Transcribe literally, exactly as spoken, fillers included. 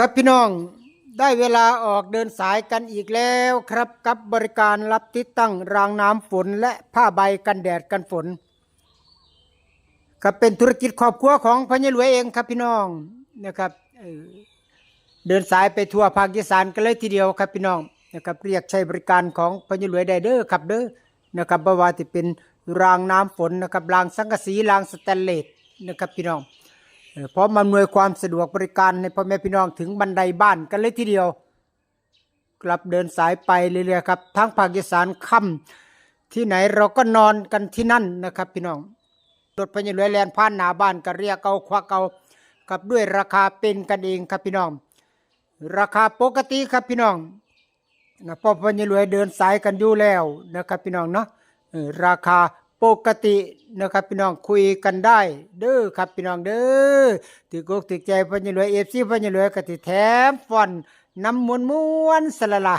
ครับพี่น้อง ได้เวลาออกเดินสายกันอีกแล้วครับ กับบริการรับติดตั้งรางน้ำฝนและผ้าใบกันแดดกันฝน ครับ เป็นธุรกิจครอบครัวของพ่อใหญ่รวยเองครับพี่น้องนะครับเอ่อเดินสายไปทั่วภาคอีสานกันเลยทีเดียวครับพี่น้องนะครับ เรียกใช้บริการของพ่อใหญ่รวยได้เด้อครับเด้อนะครับ บ่ว่าสิเป็นรางน้ำฝนนะครับ รางสังกะสี รางสแตนเลสนะครับพี่น้องเอ่อพร้อมอำนวยความสะดวกบริการให้พ่อแม่พี่น้องถึงบันไดบ้านกันเลยทีเดียว ครับ เดินสายไปเรื่อยๆครับ ทั้งภาคอีสานค่ำที่ไหนเราก็นอนกันที่นั่นนะครับพี่น้อง รถพ่อใหญ่รวยแล่นผ่านหน้าบ้านก็เรียกเอาควักเอาครับ ด้วยราคาเป็นกันเองครับพี่น้อง ราคาปกติครับพี่น้องนะ เพราะพ่อใหญ่รวยเดินสายกันอยู่แล้วนะครับพี่น้องเนาะเออราคาปกตินะครับพี่น้อง คุยกันได้เด้อครับพี่น้องเด้อ ถือกอกถือใจพ่อใหญ่รวย เอฟซี พ่อใหญ่รวยก็สิแถมฟอนต์นำม่วนๆสะละละ